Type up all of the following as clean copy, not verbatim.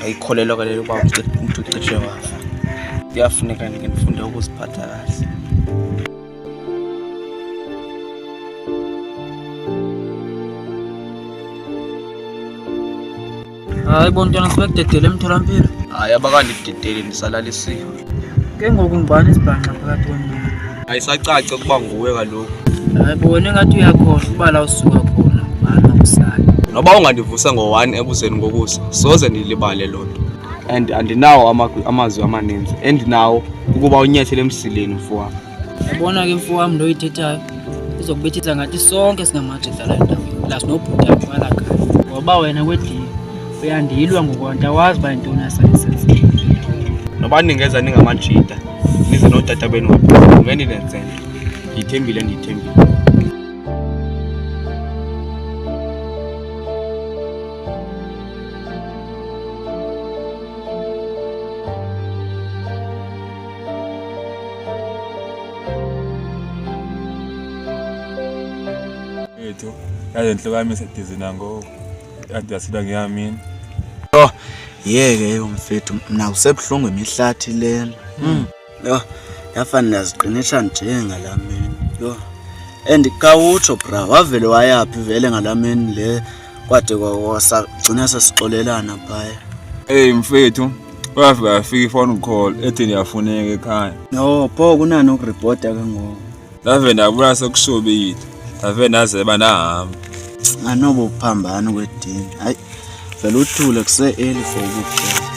Ayikholelwa ke leyo uba umntu ucishe wafa. Kuyafuneka ndike ndifunde ukuziphatha kahle. Hayi bo ntwana, sebekudedele emtholampilo. Hayi, abakandidedeli, ndisalalisiwe. Ke ngoku ngubani isibhanxa phakathi kwenu? Ayisacaci ukuba nguwe kaloku. Hayi bo, wena ingathi uyakhohlwa uba la usuka khona ngubani akusali. Noba ungandivusa ngo-1 ekuseni ngokusa, soze ndilibale loo nto. And andinawo amazwi amaninzi endinawo ukuba unyathele emsileni, mfo wam. Yabona ke mfo wam, lo uyithethayo izokubethisa ngathi sonke singamajita la endaweni, plus nobhuti apho kwalaa khaya. Ngoba wena kwedini uyandilwa ngoku, awazi uba yintoni asayisenza. Noba ningeza ningamajita nize nootata benu ngaphezulu, ngendilenze nto. Ndiyithembile, ndiyithembile. Ethu yaze inhloko yami isedizi nangoku. Kade yasilwa ngeyamini. Oh, yeke eyo mfethu, mna kusebuhlungu imihlathi lena. Yho, yafane ndaziqinisha nje ngalaa mini. Yho. And khawutsho bra, wavele wayaphi vele ngalaa mini le kwade sagcina sesixolelana phaya? Hey mfethu, wafika yafika i-phone call ethi ndiyafuneka ekhaya. No, pho kunani ukuripota ke ngoku? Ndave ndabuya sekushubile. Ndave ndazeba ndahamba. Anoba uphambana kwedini. Hayi, vele uthule kuse-early for ukuxela.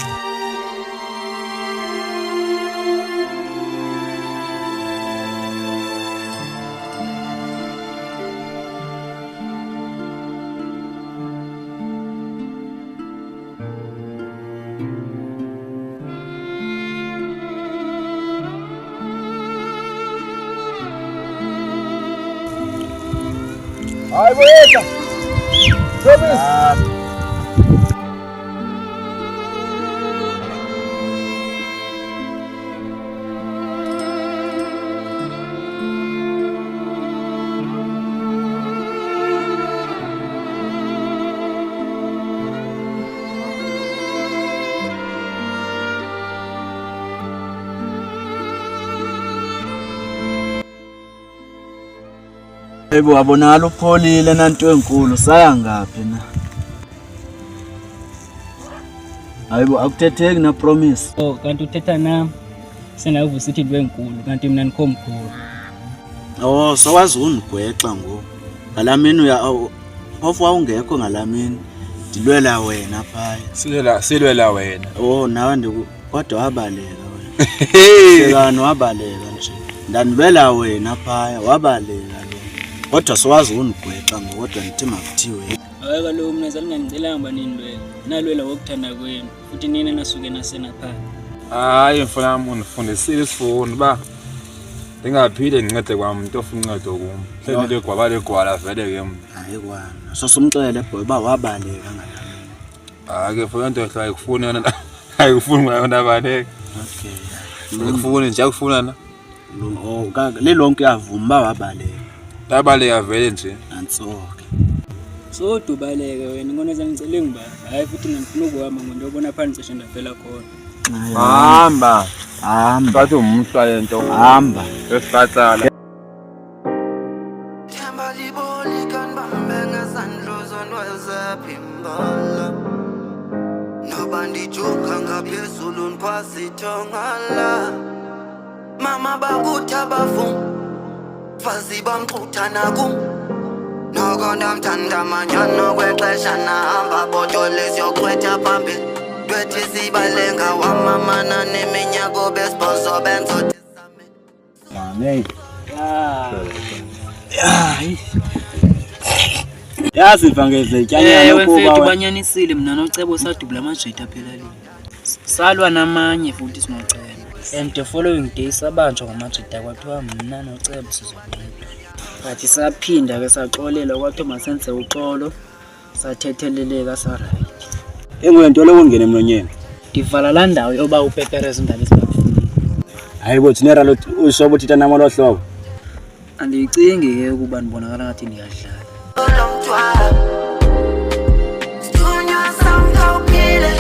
Hayi boyeka. Promise. Yebo, wabonakala upholile nanto enkulu, saya ngaphi na? Hayibo, akuthetheki na, Promise. Oh, kanti uthetha nam? Sengavusa usithi into enkulu, kanti mna ndikho mkhulu. Oh, sowazi undigwexa ngoku. Ngalaa mini uya phofu wawungekho ngalaa mini. Ndilwela wena phaya. Silwela wena. Oh, nawe ndiku kodwa wabaleka wena. Hlekani wabaleka nje. Ndandilwela wena phaya, wabaleka lo. Kodwa sowazi undigwexa ngoku, kodwa ndithi makuthiwe. Hayi kaloku mna zaningandicelanga uba nindilwele. Nalwela ngokuthanda kwenu. Futhi nina nasuke nasena phaa. Hayi mfana wam, undifundisile isifundo uba ndingaphinde ndincede kwamntu ofuna uncedo kum. Sendile ligwala vele ke mna. Hayi kwana. Sosumxele boy uba wabaleka ngalaa mini. Hayi ke funa into ehle ayikufuni yona. Ayikufuni yona baleka. Okay. Ayikufuni nje, akufuna na. Oh, lilonke uyavuma uba wabaleka. Ndabaleka vele nje. Nantso-ke. Sodubaleke wena, ngona zandicele ngiba. Hayi futhi mina ndifuna ukuhamba ngo ndiyobona phaa ndicishe ndafela khona. Hamba. Hamba. Sathi umhlwa le nto. Hamba. Esiqatsala. Themba liboli kanibambe ngezandla uzonwezephimbala noba ndijuka ngaphezulu ndikhwazithongala mama bakuthi abavum fazi bamxutha nakum noko ndamthanda manyano kwexesha nahamba botole siyoxhwetha phambili twethi sibalenga wamamana neminyako besibhozo benzothi Mame. Hayi. Yaziva ngezetyanyana Ewe ukuba mfethu, banyanisile, mna nocebo sadubula amajita phela lini. Salwa namanye futhi sinocebo. And the following day sabanjwa ngamajita, kwathiwa mna nocebo sizoncedwa. But saphinda ke saxolela, kwathiwa masenze uxolo, sathetheleleka, sarayithi. Ingwento lokungena emlonyeni. Ndivala laa ndawo yoba upepereza iindaba ezingakufuniyo. Hayi bo general, usho uthetha nam olo hlobo. Andiyicingi ke ukuba ndibonakala ngathi ndiyadlala. Lo mntwana sithunywa samkhawuphile.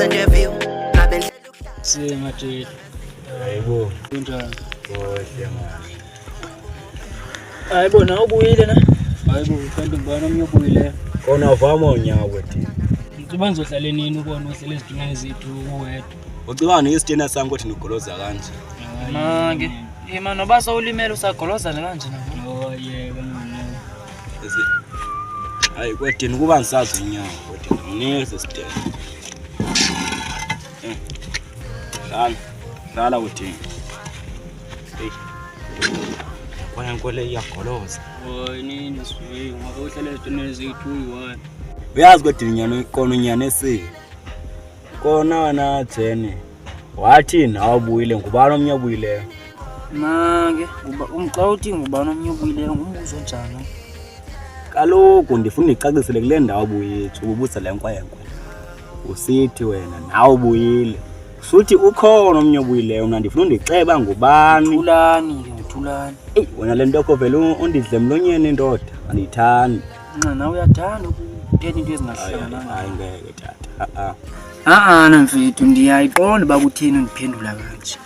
interview ngabe ndihleli ukuhlala. Semajita. Hayibo. Kunjani? Kuhle manje. Hayibo nawe ubuyile na? Hayibo kanti ngubani omnye obuyileyo? Kona uvama unyawo kwedini. Uba ndizohlale nini ubona uhlele ezidinweni zethu uwedwa. Ucibana nesitena sami kodwa nigoloza kanje. Mange. Ima noba sowulimele usagolozana kanje na. Oh yebo mama. Hayi kwedini kuba ngisazi unyawo kwedini. Nginikeze sitena. Eh. Hlala. Hlala kwedini. Hey. Kwana nkole iyagoloza. Hayi nini siwe ngoba uhlale ezidinweni zethu uyi-one. Uyazi kwedini nyana kona unyana esile. Kona wena Jene. Wathi nawe ubuyile ngubani omnye obuyileyo? Mange nguba xa uthi ngubani omnye obuyileyo ngumbuzo onjani? Kaloku ndifuna ndicacisele kule ndawo ubuyitsho ububuza le nkwenkwe. Usithi wena nawe ubuyile. Suthi ukhona omnye obuyileyo mna ndifuna undixeba ngubani. Thulani ke nguthulani. Eyi wena le nto yakho vele undidle emlonyeni ndoda andiyithandi. Nxa nawe uyathanda ukuthetha into ezingahlangananga. Hayi ngeke tata. A-a. A-ana mfethu ndiyayiqonda uba kutheni undiphendula kanje.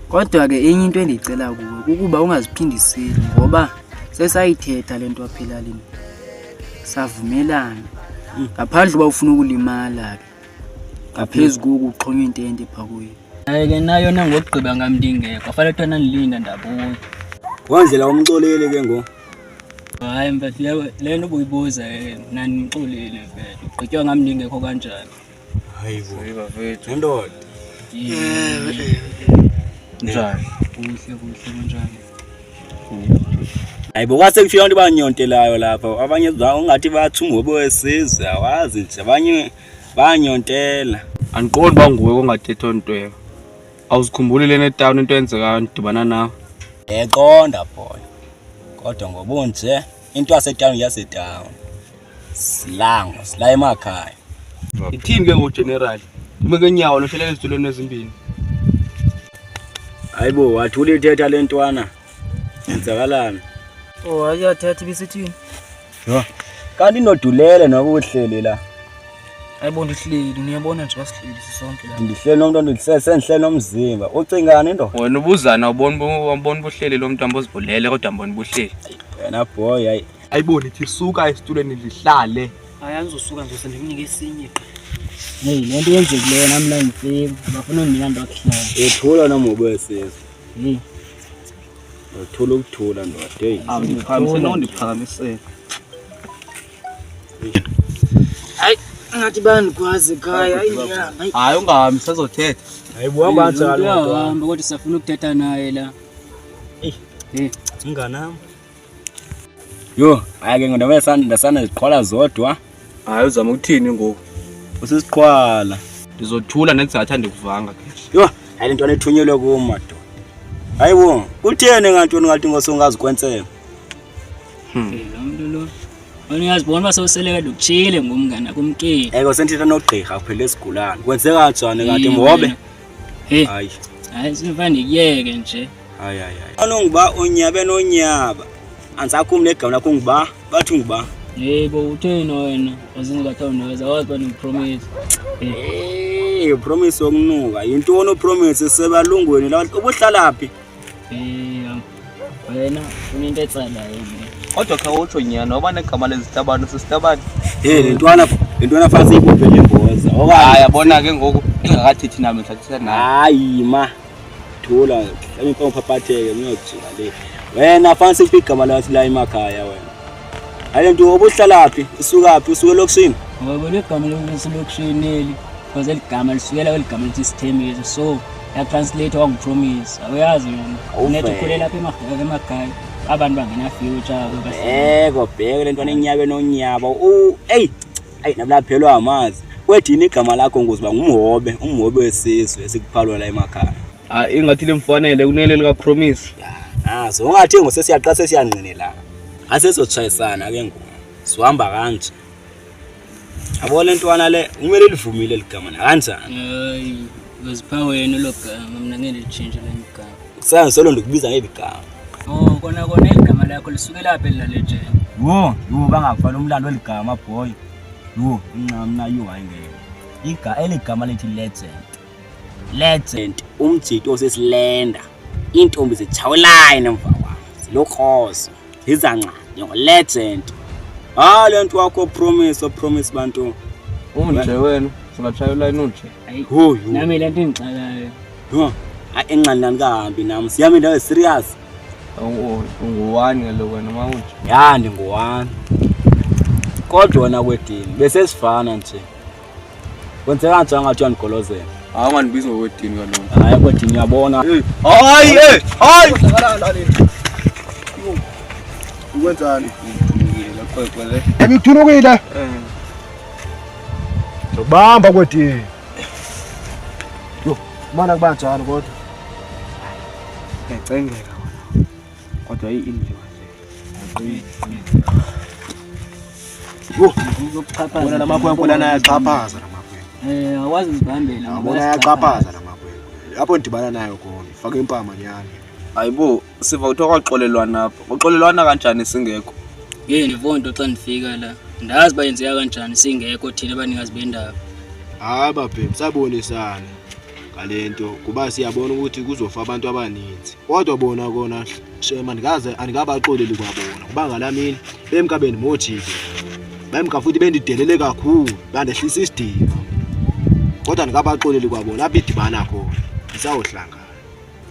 Kodwa ke enye into endiyicela kuwe kukuba ungaziphindiseli ngoba sesayithetha le nto apha elalini. Savumelana. Ngaphandle uba ufuna ukulimala ke. Ngaphezu koku uxhonywa intente phaa kuye. Hayi ke nayo na ngokugqiba ngam ndingekho fanele kuthiwa nandilinda ndabuya. Ngondlela umxoleli ke ngoku. Hayi mfethu le nto ubuyibuza ke mna ndimxolile mfethu. Ugqitywa ngam ndingekho kanjani? Hayibo. Nendoda. Njani? Kuhle kuhle kunjani? Hayibo kwase kufika abantu banyontelayo lapha. Abanye ungathi bathi umhobe wesizwe awazi nje abanye banyontela. Andiqondi uba nguwe kongathethi ntweyo. Awuzikhumbuli le netawuni into eyenzekayo ndidibana nawe. Ndiyayiqonda boy. Kodwa ngobunje into yasetawuni yasetawuni. Silango, sila emakhaya. Ithini ke ngogeneral? Ndime ngenyawo nohlelela ezitulweni ezimbini. Hayibo wathula ithetha le ntwana. Yenzakalani? Oh hayi iyathetha ibisithini? Yho. Kanti inodulele nokuhleli la. Hayibo ndihleli niyabona nje basihleli sisonke la. Ndihleli nomntu ndihleli sendihleli nomzimba. Ucingani ndoda? Wena ubuzana ubona ubona ubuhleli lo mntu ambozibulele kodwa mbona ubuhleli. Wena boy hayi. Hayibo ndithi suka esitulweni ndihlale. Hayi andizosuka nje sendimnike esinye qha. Heyi le nto yenzekileyo nam la ndifika bafuna undinika nto yokuhlala. Ethula nomhobe wesizwe. Heyi. Uthula ukuthula ndoda. Hey. Awundiphakamisele undiphakamisele. Hayi ngathi bandikwazi ekhaya hayi ndihamba. Hayi. Hayi ungahambi sazothetha. Hayibo hamba kanjalo. Uyahamba kodwa safuna ukuthetha naye la. Hey. Mnganam. Yho, hayi ke ngoba ndasana ziqhwala zodwa. Hayi uzama ukuthini ngoku? Usisiqhwala. Ndizothula nendizathi andikuvanga ke. Yho, hayi le ntwana ethunyelwe kum madoda. Hayibo, kutheni ngantoni ngathi ngosungazikwensela? Lo mntu lo. Wena uyazibona uba sowuseleke ndikutshile ngumngane akumkeli. Eko sendithetha nogqirha kuphela esigulane. Kwenzeka njani kanti mhobe? Hey. Hayi. Hayi sifane ndikuyeke nje. Hayi hayi hayi. Anonguba unyabe nonyaba. Andisakhumi negama lakho nguba, bathi nguba. Yebo utheni wena? Wazingathanda wazi uba ndikupromise. Hey, promise yokunuka. Yintoni upromise sebalungweni la ubuhlala phi? Eh, wena ufuna into etsalayo mna. Kodwa khawutsho nyana waba negama lezitabane sisitabane. Hey, le ntwana fanele siyibophe le mboza. Okanye Hayi yabona ke ngoku ingakathethi nami ndisathetha nawe. Hayi ma. Thula, mhlawumbe inkomo phaphatheke ngiyojika le. Wena fanele siphi igama lathi la emakhaya wena. Hayi le nto ubuhlala phi? Usuka phi? Usuka elokishini? Ngoba legama lokuselokishini eli because eli gama lisukela kweli gama lithi Sithembiso so yatranslate wangupromise. Awuyazi yona. Awuvele. Unethi ukhulela apha emakhaya abantu bangena future. Bheko bheko le ntwana enyabe nonyaba. Eyi, eyi nabulaphelwa amanzi. Kwethini igama lakho ngoziba ngumhobe, umhobe wesizwe esikuphalwa la emakhaya. Hayi ingathi limfanele kunele lika promise. Nazo ungathi ngosesiyaqa sesiyangqinela. Asesotshayisana ke ngoku. Sihamba kanje. Yabo le ntwana le kumele livumile ligama nakanjani. Hayi, uzipha wena lo gama mina ngeke ndilitshintshe le gama. Kusasa solo ndikubiza ngeli gama. Oh, kona kona eli gama lakho lisukela phi elilalejeni? Yho, yho bangakufana umlando weligama boy. Yho, incam na yho hayi ngeke. Eli gama lithi legend. Legend umjito osesilenda. Iintombi zitshawulayo emva kwam. Zilokrozo. Zizanca ndingulegend. Hayi le nto wakho promise promise bantu. Unje wena, singatshaya ulayini unje. Yho, yho. Nami le nto indixakayo. Yho, hayi enxani andikahambi nam. Sihamba indawo eserious. Unguwani kaloku wena ma unje. Ya ndinguwani. Kodwa wena kwedini besesifana nje. Kwenzeka njani ngathi uyandigolozela? Hayi ungandibizi ngokwedini kaloku. Hayi kwedini uyabona. Hayi eh, hayi. Ukwenzani? Kwekwe le. Ebikuthunukile. Zobamba kwedini. Yho, mana kuba njani kodwa? Ngiyacengeka wena. Kodwa indliwa le. Yho, bona la makhwenkwe lana ayaxhaphaza la makhwenkwe. Awazi uzibambela. Yabona ayaxhaphaza la makhwenkwe. Apho ndidibana nayo khona, ifake impama nyani. Hayibo, siva kuthiwa kwaxolelwana apha. Kwaxolelwana kanjani singekho? Ye ndivo nto xa ndifika la. Ndazi uba yenzeka kanjani singekho thina abanikazi bendaba. Hayi babhemi, sabonisana ngale nto kuba siyabona ukuthi kuzofa abantu abaninzi. Kodwa bona kona shema ndikaze andikabaxoleli kwabona kuba ngalaa mini bemka bendimojile. Bemka futhi bendidelele kakhulu, bandehlisa isidima. Kodwa andikabaxoleli kwabona apho idibana khona. Ndisawuhlangana.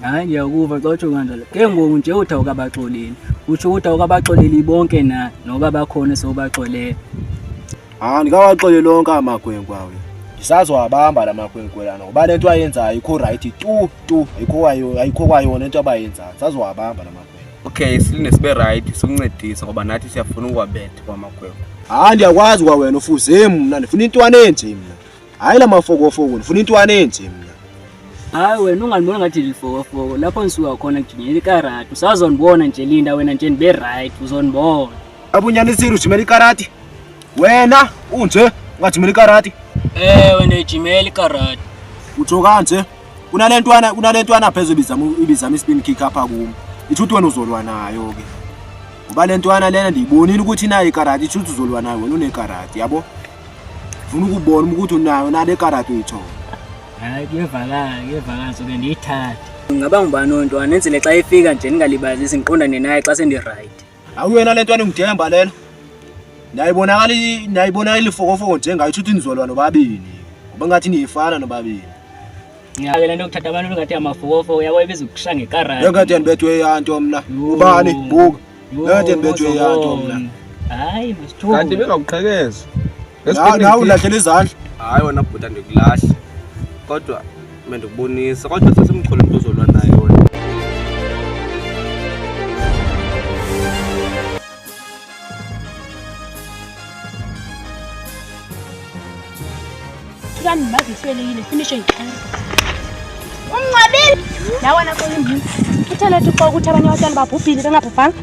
Hayi ndiyakuva xa utsho kanjalo. Ke ngoku nje uthi awukabaxoleli. Utsho ukuthi awukabaxoleli bonke na noba bakhona sewubaxolele. Hayi ndikawaxoleli onke amakhwenkwe awe. Ndisazowabamba la makhwenkwe lana ngoba le nto ayenzayo ayikho right tu tu, ayikho kwayona into abayenzayo. Ndisazowabamba la makhwenkwe. Okay, silinde sibe right sikuncedise ngoba nathi siyafuna ukuwabetha kwamakhwenkwe. Hayi ndiyakwazi kwawena ufuze mna, ndifuna intwana enje mna. Hayi la mafokofoko, ndifuna intwana enje mna. Hayi wena ungandiboni ngathi ndilifokofoko. Lapho ndisuka khona kujinyela ikarati. Usazondibona nje linda wena nje ndibe right, uzondibona. Apho unyanisile ujimela ikarati? Wena unje ungajimela ikarati? Ewe ndiyijimela ikarati. Utsho kanje? Kunale ntwana phezulu ibizama i-spin kick apha kum. Itsho ukuthi wena uzolwa nayo ke. Ngoba le ntwana lena ndiyibonile ukuthi inayo ikarati, itsho ukuthi uzolwa nayo wena unekarati, yabo? Ndifuna ukubona ukuthi unayo nale karati uyitshoyo. Hayi kuyevakala, kuyevakala soke ndiyithathe. Ingaba ngubani loo ntwana? Nenzele xa ifika nje ndingalibazisi ndiqondane naye xa sendirayithi. Hayi wena le ntwana ungidemba lena. Nayibonakala ilifokofoko njengayo, itsho ukuthi nizolwa nobabini. Ngoba ngathi niyifana nobabini. Ngiyake le nto yokuthatha abantu ngathi amafokofoko yabo ibiza ukusha ngekarati. Lengathi andibethwe yanto mna. Ubani? Buka. Lengathi andibethwe yanto mna. Hayi, masithuke. Kanti bengakuqhekeza. Nawe ulahlela izandla. Hayi wena bhuti andikulahli. Kodwa bendikubonisa, kodwa sesimchole umntu ozolwa naye wena. Thulani mazi iswelekile finish ngiqala. Ungcwabile. Yabona kwenye imini. Uthe lethu xa ukuthi abanye abantwana babhubhile bengabhubhanga.